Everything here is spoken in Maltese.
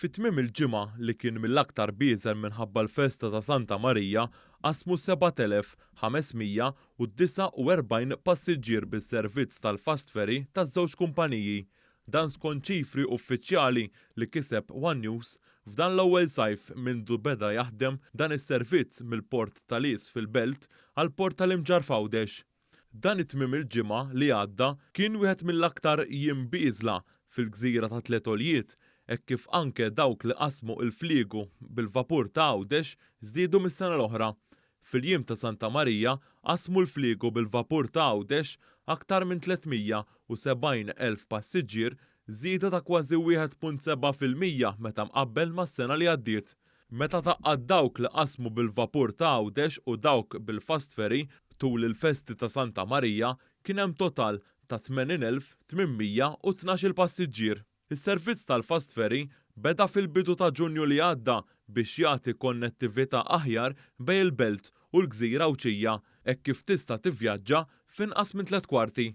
Fi tmiem il-ġimgħa li kien mill-aktar bieżel minħabba l-festa ta' Santa Marija, qasmu 7,549 passiġġier bis-servizz tal-fast ferry taż-żewġ kumpaniji. Dan skont ċifri uffiċjali li kiseb one News f'dan l-ewwel sajf mindu beda jaħdem dan is-servizz mill-Port ta' Lies fil-Belt għall-Port tal-Imġarr f'Għawdex. Dan it-tmiem il-ġimgħa li għadda kien wieħed mill-aktar jiem bieżla fil-gżira ta' Tliet Għoljiet hekk kif anke dawk li qasmu l-fliegu bil-vapur ta' Għawdex żdiedu mis-sena l-oħra. Fil-jiem ta' Santa Marija qasmu l-fliegu bil-vapur ta' Għawdex aktar minn 370 elf passiġġier, żieda ta' kważi 1.7% meta mqabbel mas-sena li għaddiet. Meta tgħaqqad dawk li qasmu bil-vapur ta' Għawdex u dawk bil-fast ferry tul il-festi ta' Santa Marija kien hemm total ta' 80,812 il passiġġier. Is-servizz tal-fast ferry beda fil-bidu ta' Ġunju li għadda biex jagħti konnettività aħjar bejn il-Belt u l-gżira Għawdxija hekk kif tista' tivvjaġġa f'inqas minn tliet kwarti.